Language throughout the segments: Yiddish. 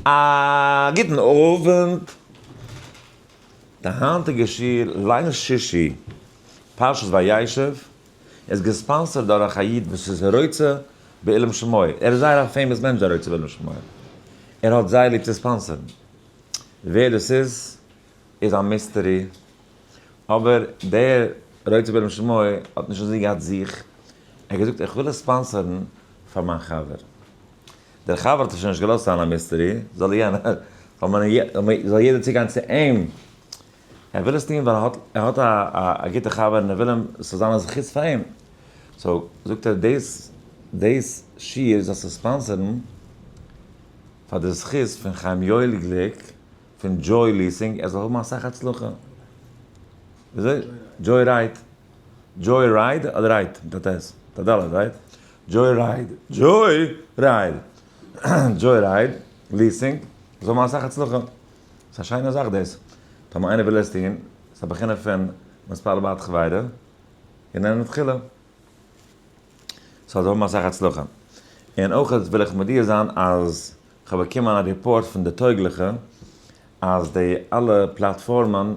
א גוטן אווענט! די היינטיגע שיעור ליל שישי פרשת וישב איז געספאנסערט דורך א איד וואס איז רוצה בעילום שמו, ער איז זייער א famous מענטש דער רוצה בעילום שמו, ער האט זייער ליב צו ספאנסערן, ווער דאס איז איז א mystery, אבער דער רוצה בעילום שמו האט נישט אזוי געהאט זיך, ער האט געזאגט איך וויל עס ספאנסערן פאר מיין חבר. דער חבר האט עס שוין נישט געלאזט זיין א mystery, זאל יענער, זאל מען, זאל יעדער צוגיין צו אים, ער וויל עס טון ווייל ער האט, ער האט א א גוטע חבר און ער וויל אים, ס'זאל זיין א זכות פאר אים, so זאגט ער דאס, דאס שיעור זאלסטו ספאנסערן פאר די זכות פון חיים יואל גליק פון Joy Leasing ער זאל האבן אסאך הצלחה. וויאזוי? Joy Ride. Joy Ride אדער Right מיט א ט'? מיט א ד', right? Joy Ride, Joy Ride, Joy Ride Leasing, זאל האבן אסאך הצלחה. ס'איז א שיינע זאך דאס. טאמער איינער וויל עס טון, ס'איז א בחינה פון מתפלל בעד חברו, און תחילה. ס'זאל האבן אסאך הצלחה. און אויך וויל איך מודיע זיין אז כ'האב באקומען א report פון די טויגליכע אז די אלע פלאטפארמען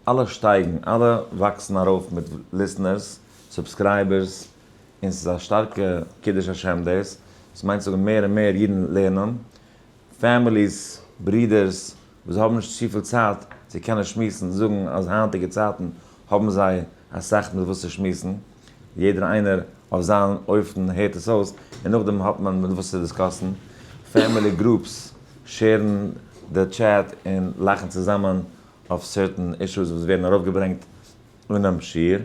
אלע שטייגן, אלע וואקסן ארויף מיט listeners, subscribers, און ס'איז א שטארקע קידוש השם דאס, עס מיינט זאגן מער און מער אידן לערנען, families, ברידערס וואס האבן נישט צופיל צייט צו קענען שמועסן זאגן אז היינטיגע צייטן האבן זיי אסאך מיט וואס צו שמועסן, יעדער איינער אויף זיין אופן הערט עס אויס און נאכדעם האט מען מיט וואס צו דיסקאסן, family groups share ן די טשעט און לאכן צוזאמען אויף certain issues וואס ווערן ארויפגעברענגט אינעם שיעור,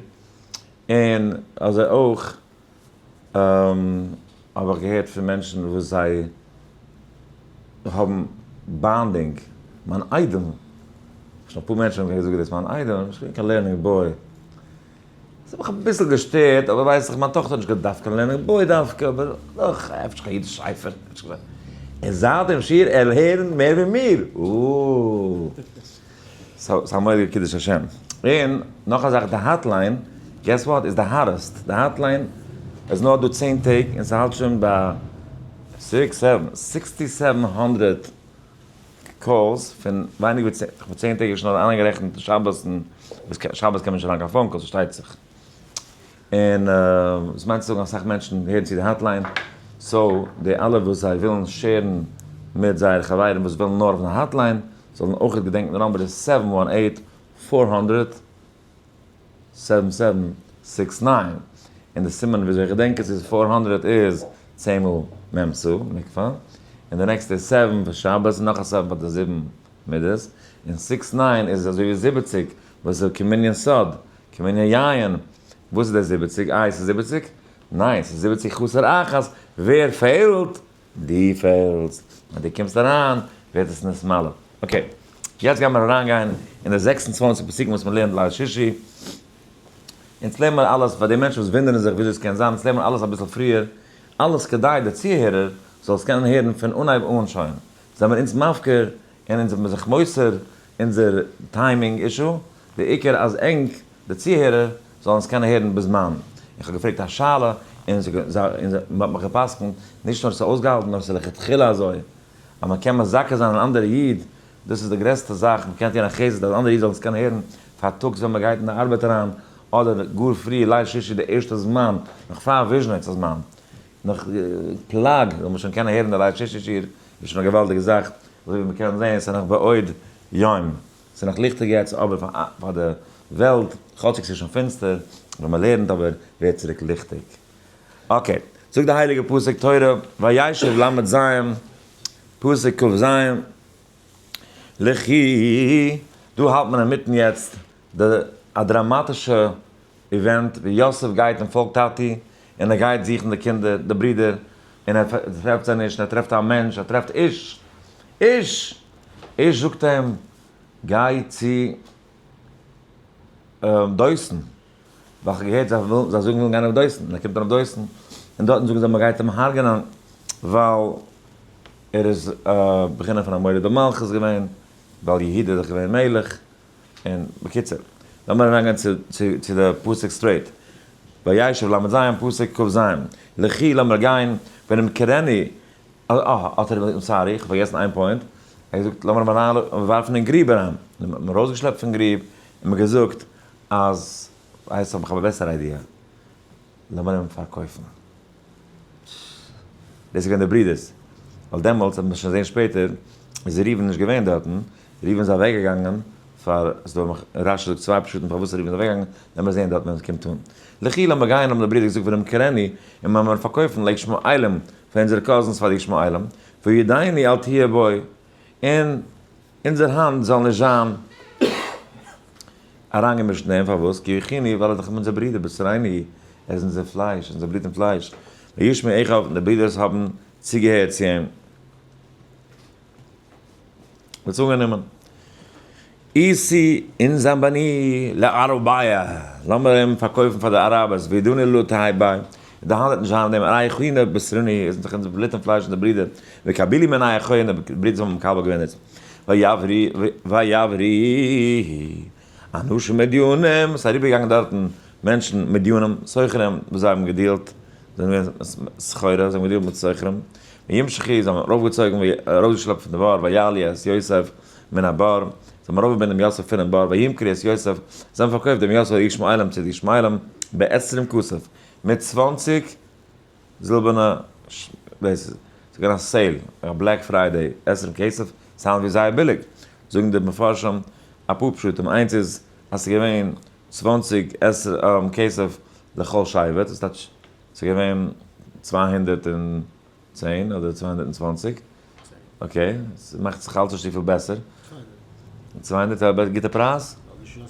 און אזוי אויך האב איך געהערט פון מענטשן וואס זיי האבן bonding, מיין איידעם, שוין אפאר מענטשן האבן געזאגט דאס, מיין איידעם איז נישט געווען קיין learning boy, עס האט מיך אביסל געשטערט, אבער ווייס איך, מיין טאכטער האט נישט געדארפט קיין learning boy דווקא, אבער דאך, אפשר קיין אידיש ספר, און זייט דעם שיעור ער לערנט מער ווי מיר, אאאא. ס'איז א מורא'דיגע קידוש השם. און נאך א זאך די hotline, guess what, איז די hottest, די hotline איז נאר דא 10 טעג און ס'האלט שוין ביי six seven, sixty seven hundred calls פון ווייניג ווי צען טעג איז שוין אריינגערעכנט שבת און שבת קען מען נישט אריין קיין phone calls פארשטייט זיך. און דאס מיינט צו זאגן אסאך מענטשן הערן צו די hotline, so די אלע וואס זיי ווילן share ן מיט זייערע חברים וואס ווילן נאר אויף די hotline זאלן אויך געדענקן די number איז seven one eight four hundred seven seven six nine, און די סימן וויאזוי איך געדענק עס איז four hundred איז צען מאל מ' ס' מקווה, און די נעקסטע איז seven פאר שבת און נאך א seven פאר די זיבן מידות, און six nine איז אזוי ווי 70 וואס איז כמנין סוד, כמנין יין, וואס איז דער 70? איי ס'איז 70? ניין ס'איז 70 חסר אחת, ווער פעלט? דו פעלסט, ווען דו קומסט אריין ווערט עס נתמלא. okay, יעצט גיימיר אריינגיין אין די 26 פסוקים וואס מ'לערנט ליל שישי. אונז לערן מיר אלעס, פאר די מענטשן וואס וואונדערן זיך וויאזוי עס קען זיין, אונז לערן מיר אלעס אביסל פריער, אלעס כדי די צוהערער זאל עס קענען הערן פון אנהייב אן שוין. זעמיר אונז מפקיר און אונז זעמיר זיך מוסר אונזער timing issue, די עיקר אז ענק, די צוהערער, זאלן עס קענען הערן בזמן. איך האב געפרעגט א שאלה און מען האט מיך גע'פסק'נט, נישט נאר ס'איז אויסגעהאלטן נאר ס'איז לכתחילה אזוי, אז מען קען מזכה זיין אן אנדערע איד, דאס איז די גרעסטע זאך, מען קען טון א חסד אז אנדערע איד זאלן עס קענען הערן פארטאגס ווען מען גייט אין די ארבעט אריין, אדער גאר פרי ליל שישי די ערשטע זמן, נאך פאר וויזשניץ הזמן, נאך פלג זאל מען שוין קענען הערן די ליל שישי שיעור, איז שוין א געוואלדיגע זאך, אזוי ווי מען קען זען ס'איז נאך בעוד יום. ס'איז נאך ליכטיג יעצט אבער פאר די וועלט, כאטשיג ס'איז שוין פינסטער, ווען מ'לערנט אבער ווערט צוריק ליכטיג. okay, זאגט די הייליגע פסוק תורה, וישב ל' ז', פסוק כ ז, לכי, דא האלט מען אינמיטן יעצט די א דראמאטישע event ווי יוסף גייט און פאלגט טאטי און ער גייט זוכן די קינדער, די ברידער, און ער טרעפט זיי נישט, און ער טרעפט א מענטש, ער טרעפט איש, איש! איש זאגט אים, גיי צו דותן, ווייל כ'האב געהערט זיי ווילן, זיי זאגן ווילן גיין אויף דותן, און ער קומט אן אויף דותן, און דארטן זאגן זיי מ'גייט אים הרג'נען, ווייל ער איז בחינה פון א מורד במלכות געווען, ווייל יהודה איז דאך געווען מלך, און בקיצור, לאמיר אריינגיין צו צו די פסוק straight, וישב ל' ז' פסוק כ ז, לכי לאמיר גיין, ונמכרנו, אה, האט ער, sorry, איך האב פארגעסן איין point. ער האט געזאגט לאמיר אים אריין ווארפן אין גריב אריין, און מ'האט אים ארויסגעשלעפט פון גריב, און מ'האט געזאגט אז ווייסט איך האב א בעסערע idea, לאמיר אים פארקויפן. דאס איז געווען די ברידערס, ווייל דעמאלטס האט מען שוין געזען שפעטער איז ראובן נישט געווען דארטן, ראובן איז אוועק געגאנגען פאר, ס'דא רשי זאגט צוויי פשטים פארוואס ראובן איז אוועק געגאנגען, לאמיר זען דארט ווען עס קומט אן. לכי לאמיר גיין האבן די ברידער געזאגט ונמכרנו, און לאמיר פארקויפן לישמעאלים פאר אונזערע cousins פאר די ישמעאלים, וידנו אל תהיה בו, און אונזער האנט זאל נישט זיין אריינגעמישט אין דעם, פארוואס? כי אחינו, ווייל ער איז דאך אונזער ברודער, בשרנו, ער איז אונזער פלייש, אונזער בלוט און פלייש. וישמעו אחיו, און די ברידערס האבן צוגעהערט צו אים. וואס אנגענומען. איסי און זיין בני לערביה, לאמיר אים פארקויפן פאר די אראבערס, וידנו לא תהא ביה, די האנט וועט נישט זיין אין דעם, הרי אחינו בשרנו, עס איז דאך אונזער בלוט און פלייש אונזער ברודער, וקבילו מיניה אחוהי, און די ברידערס האבן מקבל געווען איצט. ויעברו ויעברו אנשים מדינים, עס איז אריבערגעגאנגען דארטן מענטשן מדינים, סוחרים, וואס זיי האבן געדילט, זיי זענען געווען סחורה, זיי האבן געדילט מיט סוחרים, וימשכו, זיי האבן ארויפגעצויגן, ארויסגעשלעפט פון די בור, ויעלו את יוסף מן הבור, זיי האבן ארויפגעברענגט דעם יוסף פונעם בור, וימכרו את יוסף, זיי האבן פארקויפט דעם יוסף לישמעאלים צו די ישמעאלים, בעשרים כסף, מיט 20 זילבערנע, דאס איז געווען א sale, א Black Friday, עשרים כסף, sound ווי זייער ביליג, זאגן די מפרשים אפאר פשטים, איינס איז אז ס'איז געווען 20 כסף לכל שבט, דאס טייטש ס'איז געווען 210 אדער 220, okay, ס'מאכט זיך אלץ נישט צופיל בעסער. 200 איז א גוטע פרייז?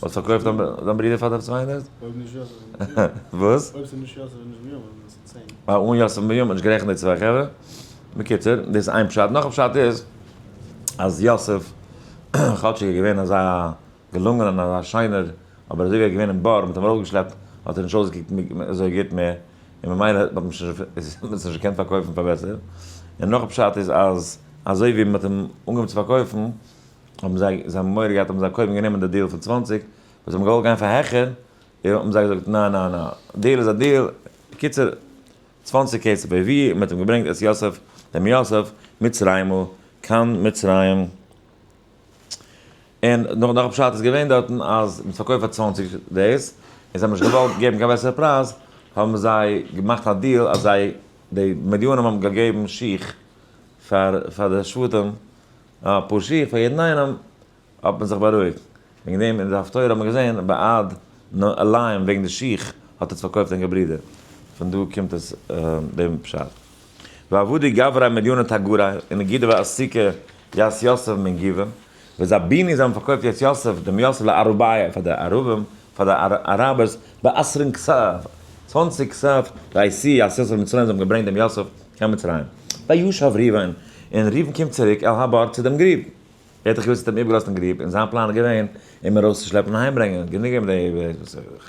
האסט פארקויפט דיין ברודער פאר די 200? אויב נישט יוסף און בנימין. וואס? אויב ס'איז נישט יוסף און נישט בנימין, איז עס 10. אה, אן יוסף און בנימין, נישט גערעכנט די צוויי חברה. בקיצור, דאס איז איין פשט. נאך א פשט איז, אז יוסף, כאטשיג ער איז געווען אזא געלונגענער און אזא שיינער, אבער אזוי ווי ער איז געווען אין בור, מ'האט אים ארויסגעשלעפט, האט ער נישט אויסגעקוקט אזוי גוט מער, און ממילא האט מען עס נישט געקענט פארקויפן פאר בעסער. און נאך א פשט איז אז אזוי ווי מ'האט אים אנגעהויבן צו פארקויפן, האבן זיי, זיי האבן מורא געהאט, האבן זיי קודם גענומען די deal פון 20, וואס זיי האבן געוואלט גיין פאר העכער, האבן זיי געזאגט ניין ניין ניין, deal איז א deal, בקיצור, 20 כסף ווי, מ'האט אים געברענגט את יוסף, דעם יוסף, מצרימה, קיין מצרים. און נאך נאך פשט איז געווען דארטן אז מ'האט פארקויפט פאר 20 דאס, און זיי האבן נישט געוואלט געבן קיין בעסערע פרייז, האבן זיי געמאכט א deal אז זיי, די מדינים האבן געגעבן שיך פאר פאר די שבטים, אפאר שיך פאר יעדן איינעם, האט מען זיך בארואיגט. וועגן דעם אין די הפטורה האט מען געזען בעד נעליים וועגן די שיך האט עס פארקויפט ענקער ברודער. פון דא קומט עס דעם פשט. ועבדי גברי מדינה תגרי ונגידה ועסיקה ית יוסף מן גבעה, וזביני זיי האבן פארקויפט ית יוסף דעם יוסף לערביה פאר די ערבים פאר די אראבערס בעשרין כסף 20 כסף וישיאו את יוסף למצרים זיי האבן געברענגט דעם יוסף קיין מצרים. וישב ראובן און ראובן קומט צוריק אל הבור צו דעם גריב. ער האט דאך געוואוסט אז ער האט אים איבערגעלאזט אין גריב, און זיין פלאן איז געווען אים ארויסצושלעפן און אהיימברענגען, גענוג אים די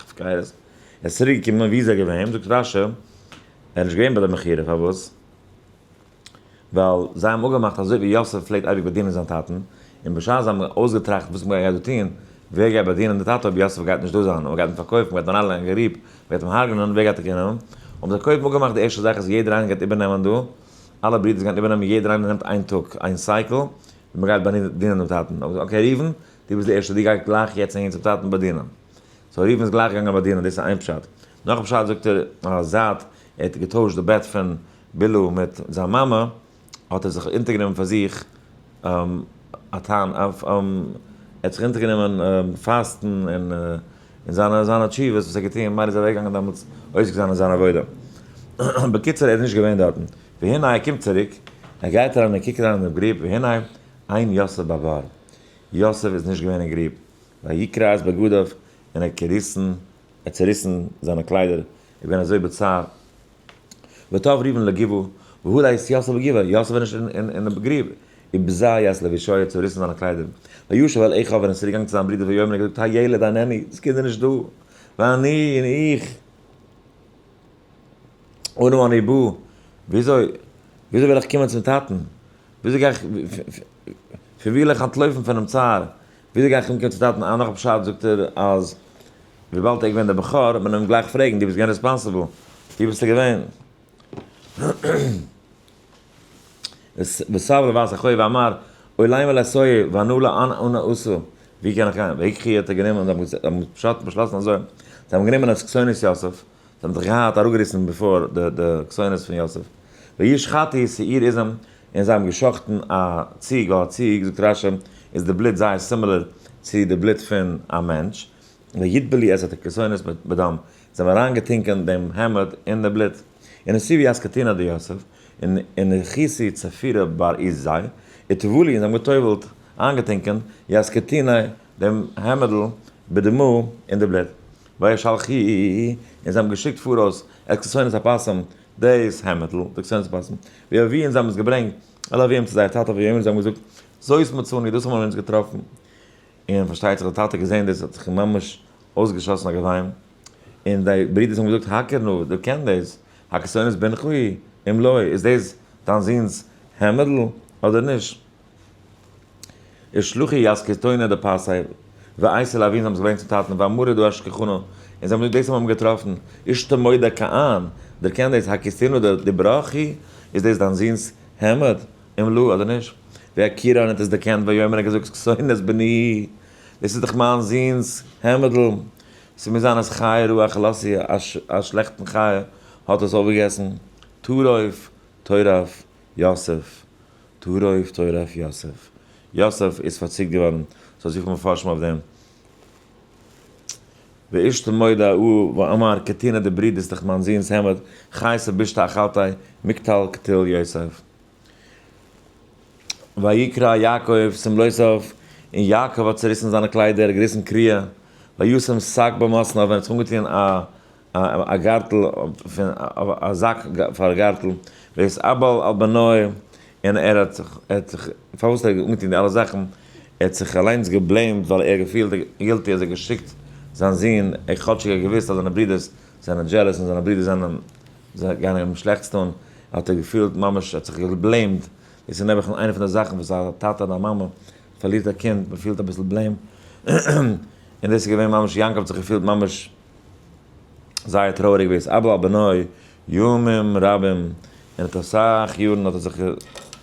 הפקרות. ער איז צוריק געקומען, וואו איז ער געווען? זאגט רשי, ער איז נישט געווען ביי די מכירה, פארוואס? ווייל זיי האבן אפגעמאכט אזוי ווי יוסף פלעגט אייביג באדינען זיין טאטן, און בשעת זיי האבן אויסגעטראכט וואס מען גייט דא טון, ווער גייט באדינען די טאטע אויב יוסף גייט נישט דא זיין, מען גייט אים פארקויפן, מען גייט אים אריינלייגן אין גריב, מען גייט אים הרג'נען, ווער גייט אים קענען? האבן זיי קודם אפגעמאכט די ערשטע זאך אז יעדער איינער גייט איבערנעמען דא, אלע ברידערס גייען איבערנעמען, יעדער איינער נעמט איין טאג, איין cycle, ווי מען גייט באדינען דעם טאטן. okay ראובן, דו ביסט די ערשטע, דו גייסט גלייך יעצט אהין צום טאטן באדינען. so ראובן איז גלייך געגאנגען באדינען, דאס איז איין פשט. נאך א פשט זאגט ער, אז זייט ער האט געטוישט די בעט פון בלהה מיט זיין מאמע, האט ער זיך אונטערגענומען פאר זיך א טעם, ער האט זיך אונטערגענומען פאסטן און זיינע זיינע תשובות וואס ער האט געטון, ממילא איז ער אוועקגעגאנגען דעמאלטס עוסק זיין אין זיין עבודה. בקיצור ער איז נישט געווען דארטן. והנה ער קומט צוריק, ער גייט אריין און קוקט אריין אין דעם גריב, והנה אין יוסף בבור. יוסף איז נישט געווען אין גריב. ויקרע את בגדיו, און ער האט געריסן, ער האט צעריסן זיינע קליידער, ער איז געווען אזוי בצער. ותב ראובן לגבעה, והא לית יוסף בגבעה, יוסף איז נישט אין די גריב, ובזה ית לבושו, ער האט צעריסן זיינע קליידער. וישב אל אחיו, און ער איז צוריק געגאנגען צו זיין ברודער ויאמר, און ער האט געזאגט, הילד איננו, דאס קינד איז נישט דא, ואני, און איך, אנה אני בא, וויאזוי, וויאזוי וועל איך קומען צום טאטן? וויאזוי גיי איך, פון וואו וועל איך אנטלויפן פונעם צער? וויאזוי גיי איך אנקומען צום טאטן? אה, נאך א פשט זאגט ער אז וויבאלד ער איז געווען דער בכור, וועט מען אים גלייך פרעגן, דו ביסט געווען responsible, וואו ביסטו געווען? וסב לבית אחוה ואמר, אוי לימא לעשוי ואנא לאן אנא אסור, ווי קען איך גיין? ויקחי האט ער גענומען, זיי האבן פשט באשלאסן אזוי, זיי האבן גענומען את כתונת יוסף, זיי האבן זיך געהאט אראפגעריסן בעפאר די כתונת פון יוסף, וישחטו שעיר עזים, און זיי האבן געשחטן א ציג, ווייל א ציג, זאגט רשי, איז די בלוט זייער similar צו די בלוט פון א מענטש, ויטבלו את הכתונת בדם, זיי האבן אריינגעטונקען דעם העמד אין די בלוט, און הסיבו את כתינה דיוסף, און הכניסו צפורה בר עזי, וטבלו און זיי האבן געטובלט, איינגעטונקען, ית כתיניה, דעם העמדל, בדמו, אין די בלוט. וישלחו, און זיי האבן געשיקט פאראויס, את כתונת הפסים, דאס העמדל, די כתונת הפסים, ויביאו און זיי האבן עס געברענגט, אל אביהם צו זייער טאטע, ויאמרו זיי האבן געזאגט, זאת מצאנו, דאס האבן מיר אונז געטראפן. און פארשטייט זיך די טאטע האט געזען דאס האט זיך ממש אויסגעשאסן א געוויין, און די ברידערס האבן געזאגט הכר נא, דו קען דאס, הכתונת בנך היא, אם לא, איז דאס דיין זון'ס העמדל אדער נישט? ושלחו ית כתונא דפסי, ואייתי לאביהם זיי האבן עס געברענגט צום טאטן, ואמרו דא אשכחנא, און זיי האבן געזאגט דאס האבן מיר געטראפן, אישתמודע כען, דערקען דאס, הכתונא דברך היא, איז דאס דיין זון'ס העמד? אם לא אדער נישט? ויכירן האט עס דערקענט ויאמר האט געזאגט כתונת בני, דאס איז דאך מיין זון'ס העמדל, ס'מוז זיין אז חיה רעה אכלתהו, א שלעכטן חיה האט עס אויפגעגעסן, טרוף טורף יוסף, טרוף טורף יוסף, יוסף איז פארציקט געווארן, ס'האט זיך מפרשים אויף דעם. ואישתמודע ואמר כתונא דברי דאס איז דאך מיין זון'ס העמד, חייתא בישתא אכלתיה, מקטל קטיל יוסף. ויקרע יעקב שמלותיו, און יעקב האט צעריסן זיינע קליידער, ער האט געריסן קריעה, וישם שק במתניו, און ער האט זיך אנגעטון א גארטל, א זאק פאר א גארטל, ויתאבל על בנו, און ער האט זיך, פארוואס האט ער אנגעטון די אלע זאכן? ער האט זיך אליינס גע blame ט ווייל ער האט געפילט guilty אז ער האט געשיקט זיין זון, ער כאטשיג ער האט געוואוסט אז זיינע ברידערס זענען jealous און זיינע ברידער זענען זיי גייען אים שלעכטס טון, האט ער געפילט ממש, ער האט זיך גע blame ט, דאס איז נעבעך איינע פון די זאכן וואס א טאטע אדער א מאמע פארלירט א קינד, מען פילט אביסל blame, און דאס איז געווען ממש, יעקב האט זיך געפילט ממש זייער טרויעריג ויתאבל על בנו ימים רבים, און האט אסאך יארן האט ער זיך,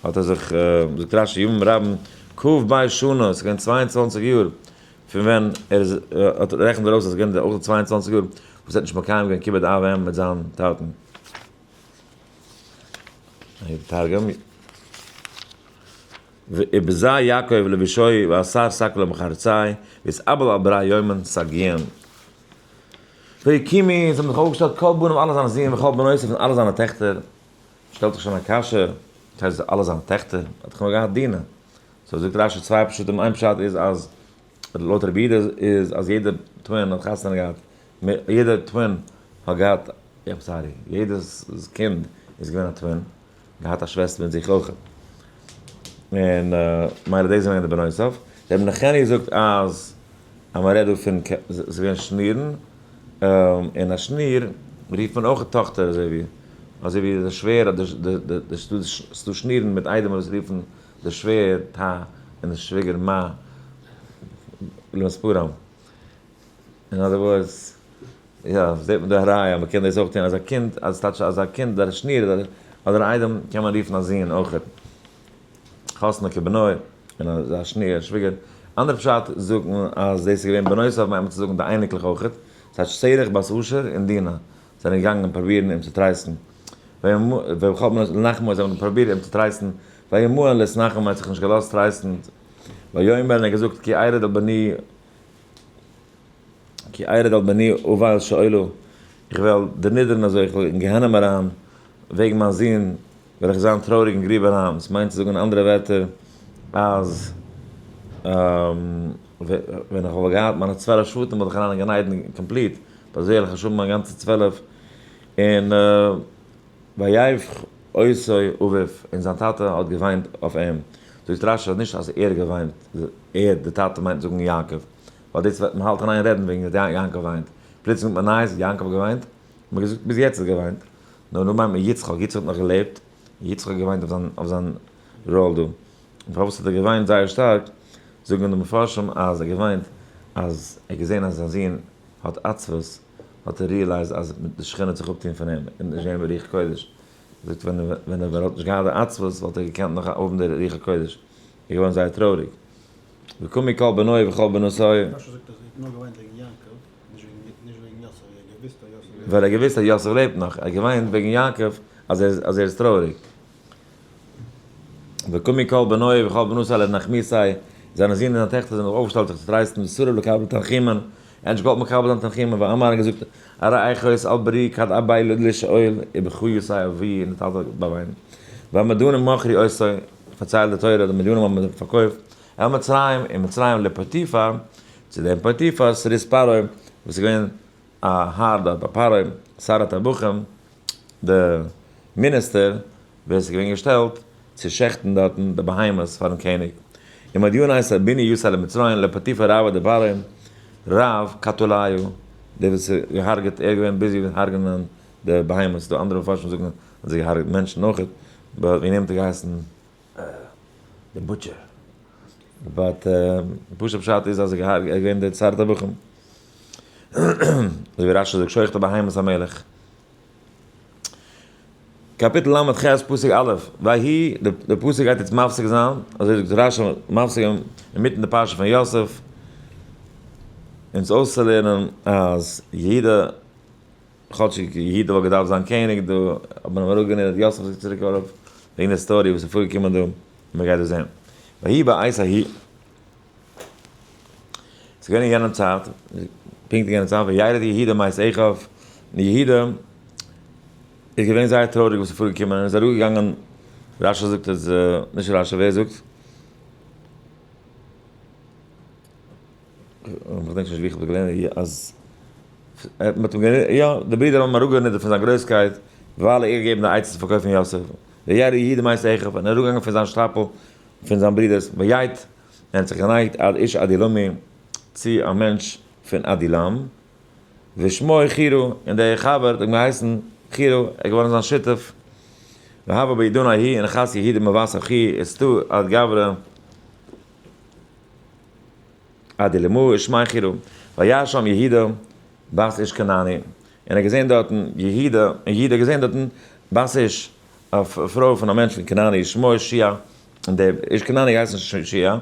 האט ער זיך, זאגט רשי ימים רבים, כ"ב שנה, עס איז געווען 22 יאר פון ווען ער איז, האט רעכנט ער אויס אז עס איז געווען אויך 22 יאר וואס ער האט נישט מקיים געווען כיבוד אב ואם מיט זיין טאטן. תרגום, ובזה יעקב לבישוי ואסר שקלא מחרצי ויתאבל על ברי יומין סגיין. ויקומו, זיי האבן זיך אויפגעשטעלט כל בניו אלע זיינע זין וכל בנותיו און אלע זיינע טעכטער, שטעלט זיך שוין א קשיא, וואס הייסט אלע זיינע טעכטער? ער האט דאך נאר געהאט דינה. so זאגט רשי צוויי פשטים, איין פשט איז אז לויט רבי יהודה איז אז יעדע twin האט חתונה געהאט, יעדע twin האט געהאט, I'm sorry, יעדעס קינד איז געווען א twin, געהאט א שוועסטער מיט זיך אויך. און מילא דאס זענען די בנותיו. רבי נחמיה זאגט אז אז מען רעדט דא פון ס'איז געווען שנירן, און א שניר רופט מען אויך טאכטער אזוי ווי אזוי ווי די שווער אדער די ס'דא שנירן מיט איידעמער וואס רופן די שווער טא און די שוויגער מא למספרם. אין other words, יא, זעט מען דא א ראיה אז מ'קען דאס אויך טון אז א קינד, אז טייטש אז א קינד אדער א שניר אדער א איידעם קען מען רופן א זון אויך. חתנו כבנו, און א שניר, א שוויגער. אנדערע פשט זאגט מען אז דאס איז געווען בנותיו מיינט מען צו זאגן די אייניקלעך אויך. ס'טייטש שרח בת אשר און דינה זענען געגאנגען פרובירן אים צו טרייסטן. וימאן לנחמו זיי האבן פרובירט אים צו טרייסטן. וימאן להתנחם ער האט זיך נישט געלאזט טרייסטן. ויאמר און ער האט געזאגט כי ארד אל בני כי ארד אל בני אבל שאולה, איך וועל דערנידערן אזוי, איך וועל אין גיהנום אריין, וועגן מיין זון וועל איך זיין טרויעריג אין גריב אריין, דאס מיינט צו זאגן אין אנדערע ווערטער, אז ווען איך וואלט געהאט מיינע 12 שבטים וואלט איך אריין אין גן עדן complete, אבער אזוי וועל איך נישט האבן מיין גאנצע 12, און ויבך אותו אביו, און זיין טאטע האט געוויינט אויף אים, זאגט רשי אז נישט אז ער האט געוויינט, ער, די טאטע מיינט זאגן יעקב, ווייל דאס וועט מען האלט אין איין רעדן וועגן די יעקב וויינט, פלוצלינג האט מען נייעס יעקב האט געוויינט, מען האט געזאגט ביז יעצט האט געוויינט, נאר דא מיינט מען יצחק, יצחק האט נאך געלעבט, יצחק האט געוויינט אויף זיין אויף זיין ראל דא, און פארוואס האט ער געוויינט זייער שטארק, זאגן די מפרשים אז ער האט געוויינט אז ער האט געזען אז זיין זון האט עצבות, האט ער realized אז די שכינה האט זיך אפטון פון אים, און נישט געווען ברוח קודש, זאגט ווען ווען ער וואלט נישט געהאט די עצבות וואלט ער געקענט נאך האבן די רוח הקודש. איז געווארן זייער טרויעריג. וקמו כל בניו וכל בנותיו. רשי זאגט אז ער האט נאר געוויינט וועגן יעקב, נישט וועגן יוסף, ער האט געוואוסט אז יוסף לעבט. ווייל ער האט געוואוסט אז יוסף לעבט נאך, ער האט געוויינט וועגן יעקב אז ער איז טרויעריג. וקמו כל בניו וכל בנותיו לנחמותי, זיינע זין און זיינע טעכטער זענען זיך אויפגעשטעלט זיך צו טרייסטן, וסרב לקבל תנחומין, ער האט נישט געוואלט מקבל זיין תנחומין, ואמר און געזאגט, הרי אחות על ברי כד אבי לשאול ובכיתי אבי און די טאטע האט באוויינט. והמדנים מכרו אותו, פארציילט די תורה אז די מדנים האבן אים פארקויפט אל מצרים, אין מצרים לפוטיפר, צו דעם פוטיפר סריס פרעה, וואס איז געווען א האר דארט ביי פרעה, שר הטבחים, די מיניסטער ווער ס'איז געווען געשטעלט צו שעכטן דארטן די בהמות פארן קעניג. ומדיני סביני יוסי למצרים לפוטיפר רבא דפרעה רב קטוליו, דער וואס האט געהארגעט, ער איז געווען busy מיט הרג'נען די בהמות, ס'דא אנדערע מפרשים זאגן אז ער האט געהארגעט מענטשן אויכעט, but וועגן דעם האט ער געהייסן די butcher. But פשוט פשט איז אז ער איז געווען דער שר טבחים. אזוי ווי רשי זאגט שוחט בהמות המלך. קאפיטל ל"ח פסוק א', ויהי, די פסוק גייט יעצט מפסיק זיין, אזוי זאגט רשי, מפסיק אינמיטן די פרשה פון יוסף, אונז אויסצולערנען אז יהודה, כאטשיג יהודה וואלט געדארפט זיין קעניג דא, האט מען אים אראפגענידערט, יוסף איז צוריק ארויף, וועגן די story וואס איז פארגעקומען דא, מען גייט דאס זען. ויהי בעת ההיא. ס'איז געווען אין יענעם צייט, פונקט אין יענעם צייט, וירד יהודה מאת אחיו, און יהודה איז געווען זייער טרויעריג וואס איז פארגעקומען, און איז אראפגעגאנגען, רשי זאגט אז, נישט רשי, ווער זאגט? איך געדענק נישט ווי איך האב געלערנט אז מ'האט אים גענ, יא, די ברידער האבן אים אראפגענידערט פון זיין גרויסקייט, ווייל ער האט געגעבן די עצה צו פארקויפן יוסף, וירד יהודה מאת אחיו, און ער איז אראפגעגאנגען פון זיין שטאפל פון זיין ברידערס, ויט, ער האט זיך גענייגט עד איש עדולמי, צו א מענטש פון עדולם, ושמו חירה, און דער חבר האט אים געהייסן חירה, ער איז געווארן זיין שותף, והוה בעידנא ההיא, און חס יהודה מבת אחי, ושתאה עד גברא עדולמאה ושמיה חירה, וירא שם יהודה בת איש כנעני, און ער האט געזען דארטן יהודה, און יהודה האט געזען דארטן בת איש, א פרוי פון א מענטש פון כנעני, שמו שוע, און דער איש כנעני געהייסן שוע,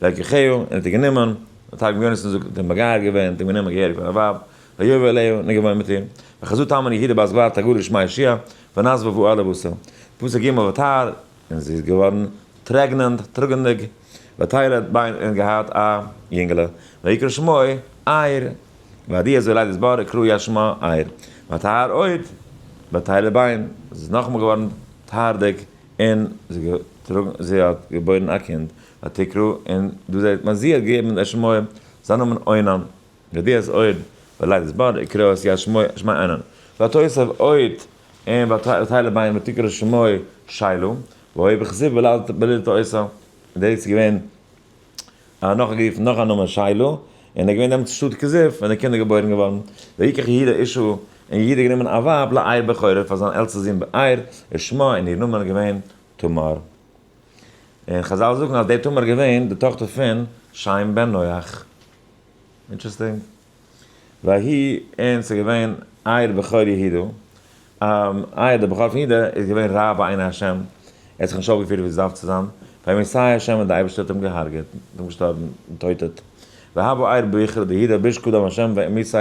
ויקחהו, און האט איר גענומען, תרגום יונתן זאגט, האט אים מגייר געווען, האט אים גענומען געהעריג פאר א ווייב, ויבא אליה, און איז געוואוינט מיט איר. וחזה תמר יהודה בת גבר תגרי שמה שוע, ונסבה בועל לבשר. פסוק ג' ותהר, און זי איז געווארן pregnant, טראגענדיג, ותלד בן, און געהאט א יונגעלע, ויקרא שמו ער, והודיעה את הולדת בר וקרא שמה ער, ותהר עוד, ותלד בן, זי איז נאכאמאל געווארן טהר'דיג, און זי האט געבוירן א קינד, ותקרא, און דא זעט מען זי האט געגעבן את שמו, זיין נאמען אונן, והודיעה את עוד בלידת בר וקרא את שמו אונן, ותוסף עוד, און ותלד בן ותקרא שמו שלה, והיה בכזיב בלילתו אותה, און דאס איז געווען נאך גערופן נאך א נאמען שלה, און ער איז געווען דעמאלטס שטאט כזיב ווען די קינד איז געבוירן געווארן, ויקח יהודה אשה, און יהודה האט גענומען א ווייב לער בכורו פאר זיין עלטסטע זון ער, ושמה, און איר נאמען איז געווען תמר. און חזל זאגן אז די תמר איז געווען די טאכטער פון שם בן נח. Interesting. ויהי, און ס'איז געווען ער בכור יהודה, ער דער בכור פון יהודה איז געווען רע בעיני השם, ער האט זיך נישט אויפגעפירט ווי עס דארף צו זיין, וימיתהו השם און דער אייבערשטער האט אים געהארגעט, אים געשטארבן, געטויטעט, והוה ער בכור דיהודה ביש קדם השם וימיתהו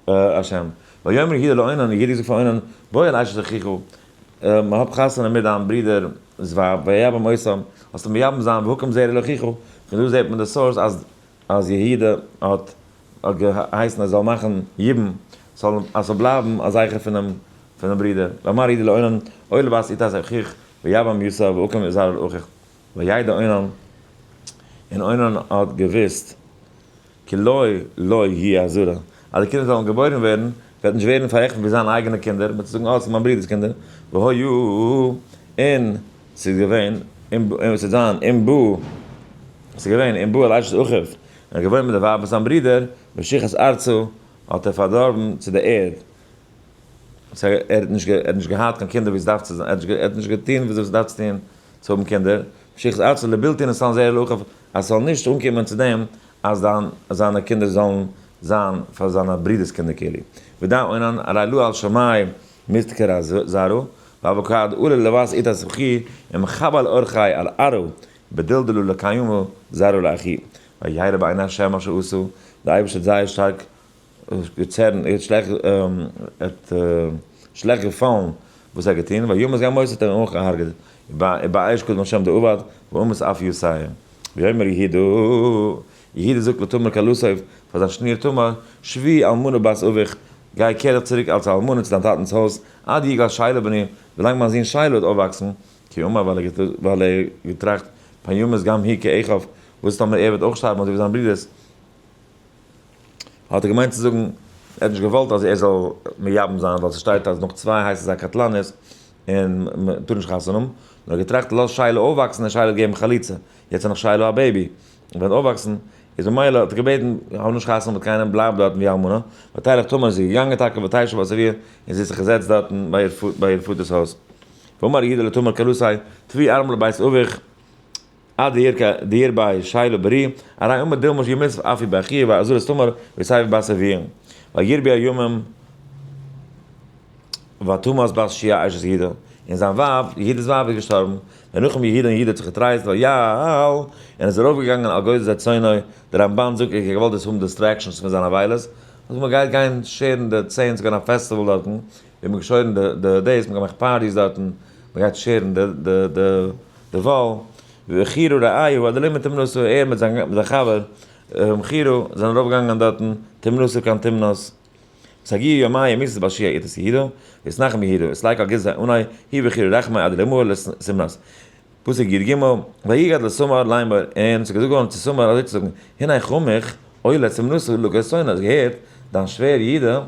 השם. ויאמר יהודה לאונן, און יהודה זאגט פאר אונן, בוא אל אשת אחיך, האב חתונה מיט דיין ברודער'ס ווייב, ויבם אותה, זאלסטו מייבם זיין, והקם זרע לאחיך, פון דא זעט מען די source אז אז יהודה האט געהייסן ער זאל מאכן יבום, זאל אז ס'זאל בלייבן א זכר פונעם פונעם ברודער, ואמר יהודה לאונן, אוי לבת איתת אחיך, ויבם יוסף והקם זרע לאחיך, וידע אונן, און אונן האט געוואוסט, כי לא לו יהיה הזרע, אז די קינדער זאלן געבוירן ווערן, וועט נישט ווערן פאררעכנט ווי זיינע אייגענע קינדער, מ'וועט זאגן, אה, ס'איז מיין ברודער'ס קינדער, והיה, און ס'איז געווען, און ס'וועט זיין, אם בא, ס'איז געווען, אם בא אל אשת אחיו, און ער האט געוואוינט מיט די ווייב פון זיין ברודער, משחת ארצה, האט ער פארדארבן צו די ערד, סא ער האט נישט, ער האט נישט געהאט קיין קינדער ווי עס דארף צו זיין, ער האט נישט געטון ווי עס דארף צו טון צו האבן קינדער, משחת ארצה לבלתי נתן זרע לאחיו, אז ס'זאל נישט אנקומען צו דעם אז דיין זיינע קינדער זאלן זיין פאר זיינע ברידערס קינדער כאילו. ודע אונן הרי לא על שמאי מסתכר זרעו, והאבוקאד עולה לבת איתת אחי ומחבל אורחי על ארו. בדלדלו לקיימא זרעא לאחי, וירא בעיני השם אשר עשו, דער אייבערשטער האט זייער שטארק געצערנט, ער האט שלעכט, ער האט שלעכט געפאלן וואס ער האט געטון, וימת גם אותו האט ער אים אויך געהארגעט, ובאש קדם השם דעבד, ואמות אף יסיים. ויאמר יהודה, יהודה זאגט לתמר כלתו, פאר זיין שניר תמר, שבי אלמנה בת אביך, גיי קער דיך צוריק אלס א אלמנה צו דיין טאטנ'ס הויז, עד יגדל שילה בני, ווילאנג מיין זון שילה וועט אויפוואקסן, כי אמר ווייל ער האט געטראכט, פן ימות גם הוא כאחיו, וואס טאמער ער וועט אויך שטארבן אזוי ווי זיינע ברידערס, האט ער געמיינט צו זאגן, ער האט נישט געוואלט אז ער זאל מייבם זיין, ווייל ס'שטייט אז נאך צוויי הייסט עס א קטלנית, און מ'טאר נישט חתונה האבן, נאר געטראכט לאז שילה אויפוואקסן און שילה וועט געבן חליצה, יעצט איז נאך שילה א baby, און וועט אויפוואקסן, איז ממילא האט ער געבעטן, האב נישט חתונה מיט קיינעם, בלייב דארטן ווי אלמנה, ותלך תמר איז זי געגאנגען טאקע ותשב בת אביה, און זי האט זיך געזעצט דארטן ביי איר פאטער'ס הויז. ואמר יהודה לתמר כלתי, טווי ארמלה בית אביך, עד דירבי שילה ברי, הרי אמר דילמא שימות אף הוא באחיה ואזלת תמר ויתיב בת אביה. וירבו הימים ותמת בת שוע אשת יהודה, און זיין ווייב, יהודה'ס ווייב איז געשטארבן, וינחם יהודה און יהודה האט זיך געטרייסט ויעל, און איז ארויפגעגאנגען על גודל צאנו, דער רמבן זאגט ער האט געוואלט דאס האבן distractions פון זיינע אבילות, אז מען גייט גיין שערן די ציין, ס'איז געווען א festival דארטן, ווי מען האט געשוירן די דאס, מען האט געמאכט parties דארטן, מען גייט שערן די וואל, וחירה רעהו עדלים תמנתו, ער מיט זיין חבר חירה זענען ארויפגעגאנגען דארטן תמנתו קיין תמנת. סגי' יומי מיסס בת שיע איתס יהודה, ויתנחם יהודה, וסלייק על גזע אוני, היא וחירה רחמי עד לאמור לסימנת. פסוק י ג, ויגד לסמר לאמר, און ס'איז געזאגט געווארן צו סמר אזוי צו זאגן, הנה חמיך עולה תמנתו לקח צאנו, האסט געהערט, דיין שווער יהודה,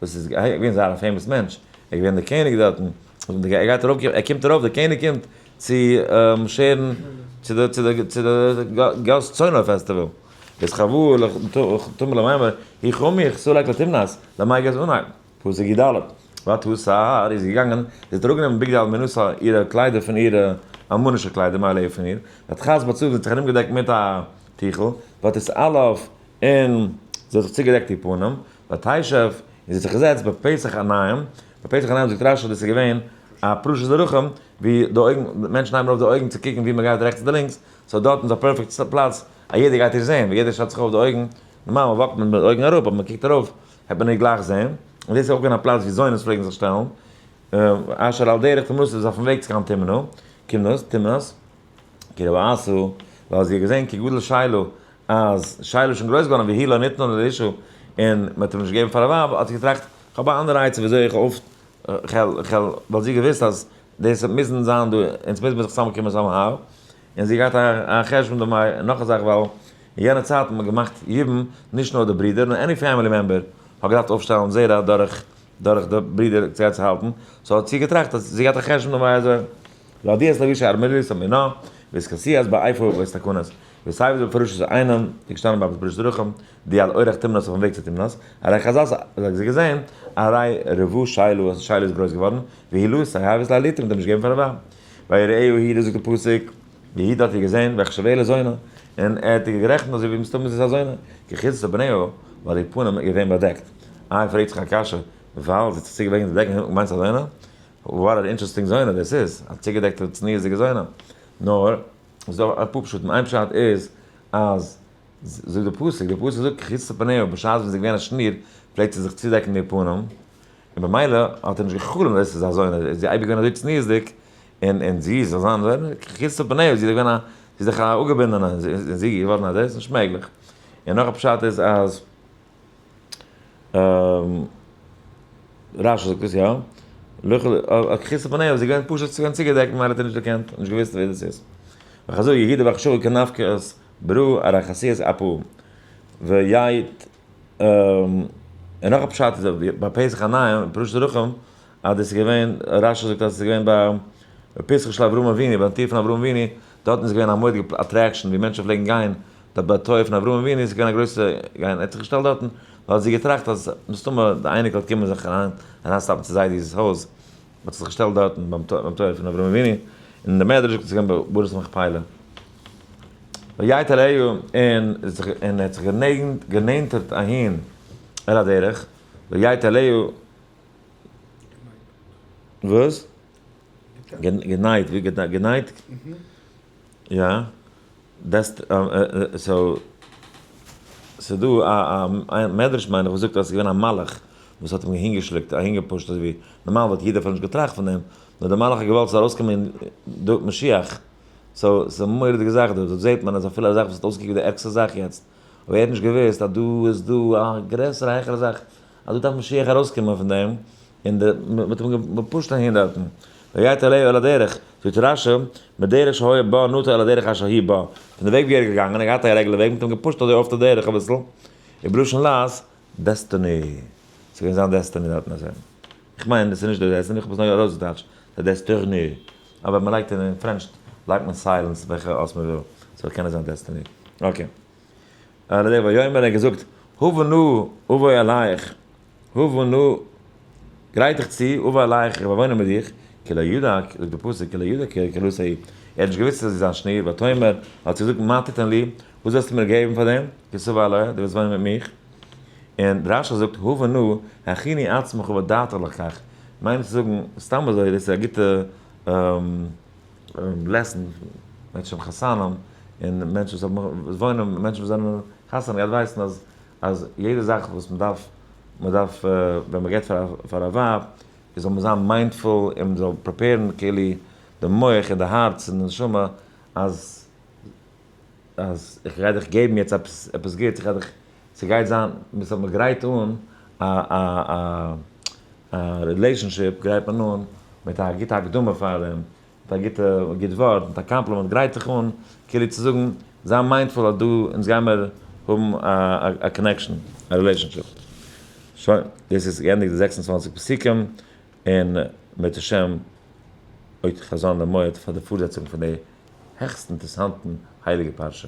וואס איז געווען זייער א famous מענטש, ער איז געווען דער קעניג דארטן, ער גייט ארויף, ער קומט ארויף, דער קעניג קומט צו שערן צו די צו די צו די גיוס צאנו festival. איז חבור לתמר למימר, היא חמיך סולק לתמנת, למאי גז אנהייב, פסוק י ד, ותסר איז געגאנגען, זי האט אראפגענומען בגדי אלמנותה, אירע קליידער פון אירע אלמנישע קליידער מעליה פון איר, ותכס בצור זי האט זיך ארומגעדעקט מיט א טיכל, ותתעלף און זי האט זיך צוגעדעקט איר פנים, ותשב און זי האט זיך געזעצט בפתח עינים, בפתח עינים זאגט רש י דאס איז געווען א פרשת דרכים, ווי די אויגן, מענטשן הייבן אויף די אויגן צו קוקן ווי מען גייט רעכטס אדער לינקס, so דארטן איז א perfect פלאץ א יעדער גייט איר זעהן, ווי יעדער שטעלט זיך אויף די אויגן, נארמאל מען walk ט מיט די אויגן אראפ, אבער מען קוקט ארויף העט מען איר גלייך זעהן, און דאס איז אויך געווען א פלאץ ווי זונות פלעגן זיך שטעלן, אשר על דרך תמנת איז אויפן וועג צו קיין תמנע, תמנת, תמנת, כי ראתה, ווייל זי האט געזעהן כי גדול שילה, אז שילה איז שוין גרויס געווארן והוא לא נתנה לאשה, און מען האט אים נישט געגעבן פאר א ווייב, האט זי געטראכט, כ'האב א אנדערע עצה וויאזוי איך אויף, כ'על, כ'על, ווייל זי האט געוואוסט אז דאס וועט מוזן זיין דא, אונז מוז מיר זיך צוזאמען קומען somehow, און זי געהאט א חשבון דערביי, און נאך א זאך ווייל אין יענע צייט האט מען געמאכט יבום נישט נאר די ברידער נאר any family member האט געדארפט אויפשטעלן זרע דורך דורך די ברידער צו צו האלטן, so האט זי געטראכט אז זי געהאט א חשבון דערביי אזוי להודיע את לבושי ארמלית אמינה והתכסית באפוא והתתקנת ותבז בפרשת עינים, איז געשטאנען ביי פרשת דרכים די על אורח תמנת אויפן וועג צו תמנת, הרי חזת האט זי געזען הרי רבו שילה אז שילה איז גרויס געווארן והיא לא סהבת לעליתים האט אים נישט געגעבן פאר א ווייב. ויראהו יהודה זאגט דער פסוק, יהודה האט איר געזען, ויחשבה לזונה, און ער האט איר גערעכנט אזוי ווי מסתמא זי איז א זונה, כי כסתה פניה, ווייל איר פנים איז געווען באדעקט. איי פרעגט זיך א קשיא, ווייל זי האט זיך צוגעוועגנט די דעקן האט מען געמיינט ס'איז א זונה? What an interesting זונה דאס איז, א צוגעדעקטע צניעות'דיגע זונה. נאר, ס'איז דא אפאר פשטים, איין פשט איז אז, זאגט דער פסוק, דער פסוק זאגט כי כסתה פניה, בשעת ווען זי איז געווען א שניר, פלעגט זי זיך צודעקן איר פנים, און במילא האט ער נישט גע'חלומ'ט אז עס איז א זונה, איז זי אייביג געווען אזוי צניעות'דיג, און און זי זאל זיין זונה, כסתה פניה, זי איז דאך געווען א, זי איז דאך א אפגעבינדענע, און זי איז געווארן א דאס, נישט מעגליך. און נאך א פשט איז אז רש י זאגט עס יא, כסתה פניה איז געווען פשוט צו צוגעדעקט ממילא האט ער נישט דערקענט, נישט געוואוסט ווער דאס איז. וחזו יהודה וחשבו כנפקת ברא ארחסיית אפו ויית און נאך א פשט איז ביי פסח עיניים אין פרשת דרכים אז דאס איז געווען, רש י זאגט אז עס איז געווען ביי פסח של אברהם אבינו, ביים טיר פון אברהם אבינו, דארטן איז געווען א מורא'דיגע attraction ווי מענטשן פלעגן גיין, דארט ביי טויער פון אברהם אבינו איז געווען א גרויסע גיין, ער האט זיך געשטעלט דארטן ווייל זי האט געטראכט אז מסתמא די אייניקל וועט קומען זיך אריין אריינסטאפן צו זיידי'ס הויז, האט זי זיך געשטעלט דארטן ביים טויער פון אברהם אבינו, און די מדרש זאגט עס איז געווען ביי בארות המכפלה. ויט אליה און ער האט זיך גענענטערט אהין אל הדרך, ויט אליה, וואס? גענייט, ווי גענייט? יא. דעסט, so, ס'איז דא א מדרש מיין איך וואס זאגט אז ס'איז געווען א מלאך וואס האט אים אהינגעשלעפט, אהינגעפושט אזוי ווי, נארמאל וואלט יעדער אפילו נישט געטראכט פון דעם, נאר דער מלאך האט געוואלט ס'זאל ארויסקומען דא משיח. so, ס'איז א מורא'דיגע זאך דא, דא זעט מען אז אפילו א זאך וואס האט אויסגעקוקט ווי די ערגסטע זאך יעצט, אבער ער האט נישט געוואוסט אז דא איז דא א גרעסערע העכערע זאך, אז דא דארף משיח ארויסקומען פון דעם, און די, מ'האט אים געפושט אהין דארטן. ויט אליה אל הדרך, זאגט רשי, מדרך שהיה בה נטה אל הדרך אשר היא בה, פון די וועג ווי ער איז געגאנגען, ער האט געהאט א רעגולער וועג, מ'האט אים געפושט אזוי אויף די דרך אביסל, ובלשון לעז, destiny, ס'איז געווען זיין destiny דארטן אזוי. איך מיין עס איז נישט די destiny, איך האב עס נאר ארויסגעטייטשט, די destiny. אבער מען לייגט אין פרענטש לייגט מען silence וועלכע אות מען וויל, ס'זאל קענען זיין destiny. okay. אדער ויאמר ער האט געזאגט, הבה נא אבוא אלייך, הבה נא, גרייט דיך צו, אבוא אלייך, איך וועל וואוינען מיט דיך, כי לא ידע, זאגט די פסוק, כי לא ידע כי כלתו היא, ער האט נישט געוואוסט אז זי איז זיין שניר, ותאמר, האט זי געזאגט, מה תתן לי, וואס וועסטו מיר געבן פאר דעם, כי תבוא אלי, דו וועסט וואוינען מיט מיך. און רשי זאגט, הבה נא, הכיני עצמך ודעתך לכך, מיינט צו זאגן, סתם אזוי, דאס איז א גוטע lesson, מענטשן חתנים, און מענטשן וואס האבן, וואס וואוינען, מענטשן וואס זענען חתונה געהאט ווייסן אז, אז יעדע זאך וואס מען דארף, מען דארף, ווען מען געבט פאר פאר א ווייב, איז זאל מען זיין mindful און מען זאל prepare ן כאילו די מח און די הארץ און די נשמה אז אז איך גיי דיך געבן יעצט עפעס עפעס גוטס, איך גיי דיך, ס'גייט זיין, מען גרייט אן א א א א relationship גרייט מען אן מיט א גוטע הקדמה פאר דעם, מיט א גוטע גוט ווארט, מיט א קאמפלימענט, גרייט זיך אן כאילו צו זאגן, זיי mindful אז דא אונז גיימער האבן א connection, א relationship. שוין, דאס איז געענדיגט די 26 פסוקים, און מיט השם עוד חזון למועד פאר די פארזעצונג פון די העכסט אינטערעסאנטן הייליגע פרשה.